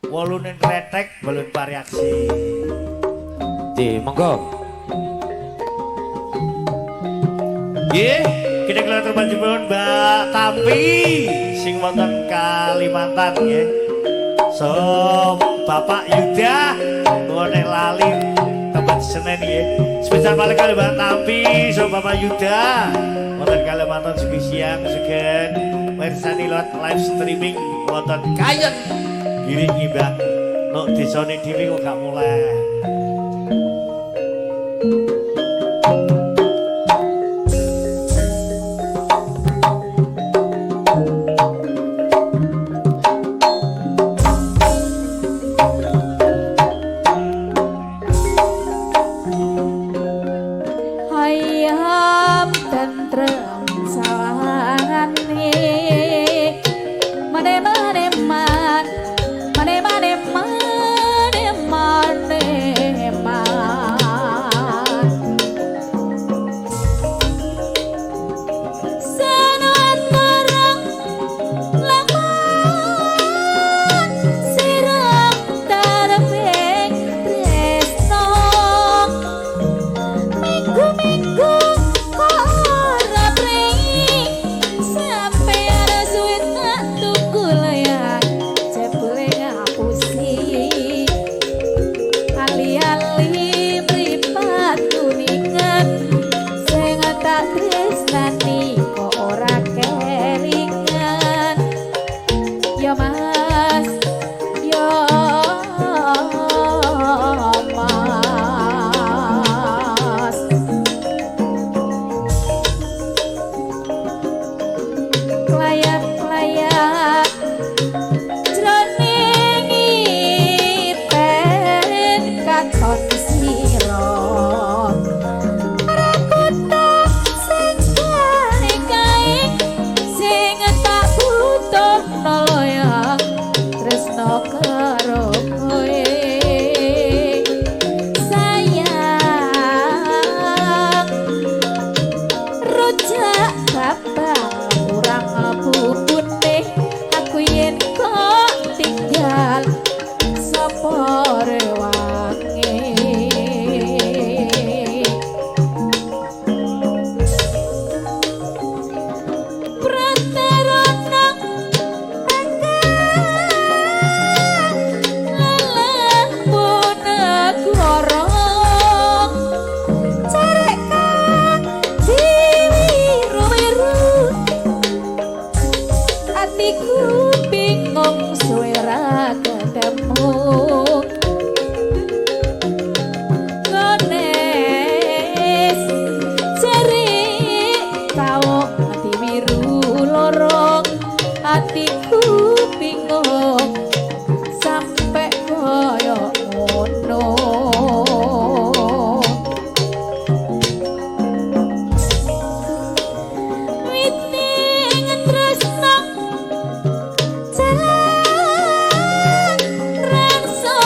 Wolune Kretek Balun Pariaksi. Nggih, monggo. Nggih, kita keluar terbanjipun Mbak Tampi sing wonten Kalimantan nggih. So, Bapak Yuda nek lali tempat Senin nggih. Spesial paling kali Mbak Tampi, so Bapak Yuda wonten Kalimantan sugih siang sugeng mirsani lewat live streaming wonten Kayen. Giring ngimbang nok desane dhewe kok gak mulai. Ayam tentrem sawangane mane mane man mane mane mane mane man sanatara lamun siram tareping tresno minggu-minggu kok ora prei sampeyan suwe tak tuku layang jebule ngapusi ali-ali mripat kuningan sing tak tresnani kok ora kelingan ya Mas ya Mas klayap-klayap jroning ipen katon sira Rakutha sing kae-kae sing tak butuhno loyang tresno karo kowe sayang rujak babang kurang bumbune aku yen kok tinggal sapa rewange Pratarana lelampun negara carek kang diwiru-wiru atiku bingung suwe ra ketemu Ngones jere kawong diwiru lorong atiku bingung sampe koyo ngono. Witing tresno jalan rangsa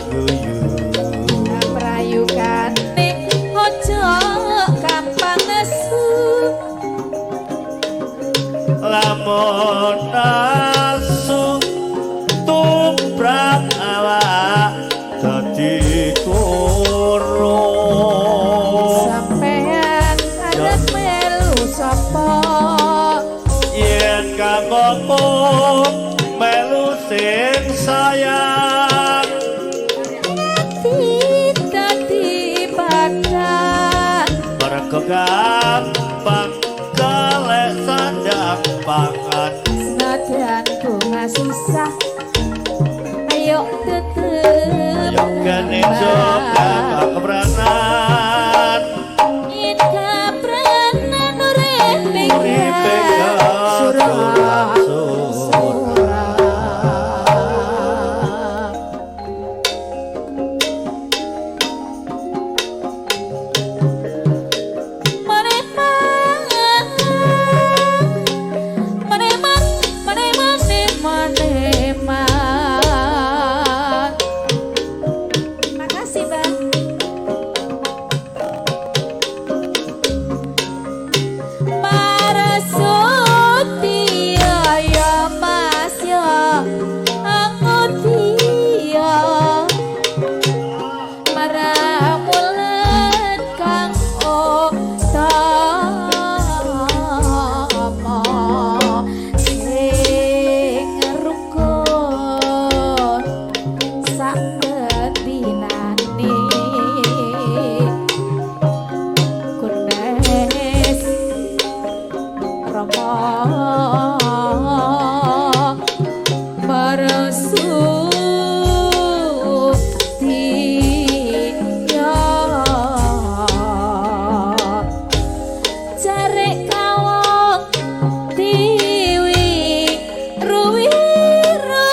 guyu. Prayukane aja gampang nesu. Lamun asu tumrap awak dadi kuru. Sampean arep melu sapa? Yen kanggo melu sing sayang. Dadi padang. Mergo gampang golek sandang pangan. Senajan bunga susah, ayo tetep. Ayo gane joga kepranan. Yen kapranan uripe Uripe surah. Surah. Maneman, maneman, maneman, maneman. Makasih, Bang. Marasuti ya Mas ya Angotia Maramulan kang utama sing rukun sak bedinane Kunes Rama Marasuti Jarek kawong tiwi ruwiru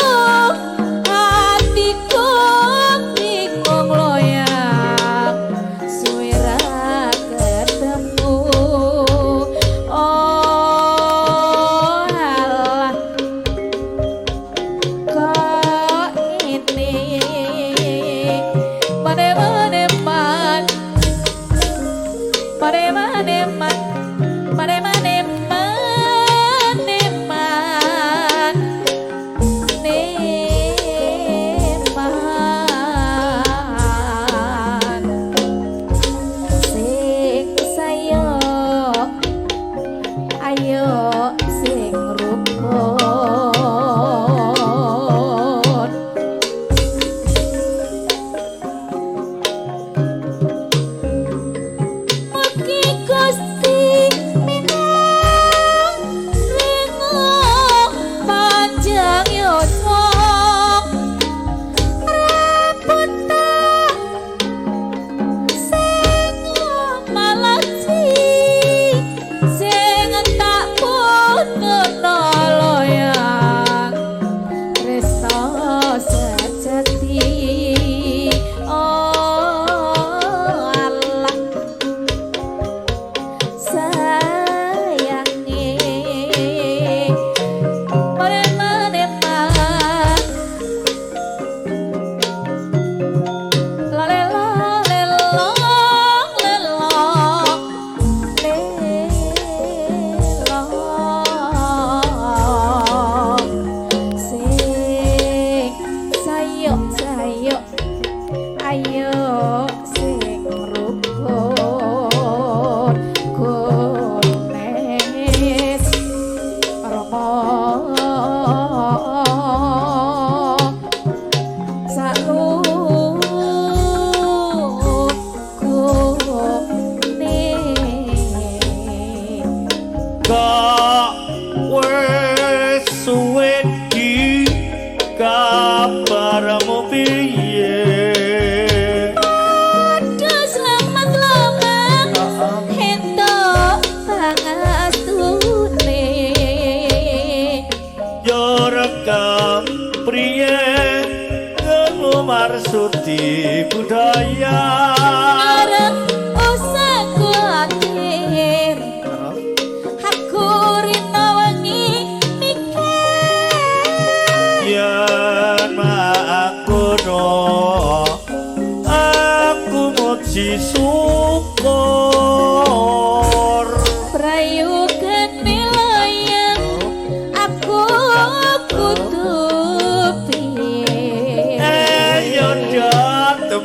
atiku bingung loyang suwe ra ketemu. Oh alah kok ini mane mane man mane mane man mane mane mane man ne man sing sayok ayo sing rukun. Mugi Gusti minang ringo panjang yuswa raputa sing malaci sing tak putuno loyang tresno sejati. Oh Allah sayange mane man lale lale long lelong lelong sing sayok sayok ayo sing rukun kunes Rama salukune. Kok wis suwe di kabarmu piye? Padha slamet lomang entuk pangestune. Yo rekam priye ngemu marsudi budaya. Arep usah kuatir aku rino wengi mikir. Yen makono Puji syukur. Prayogane layang, aku kudu piye? Ayo dot.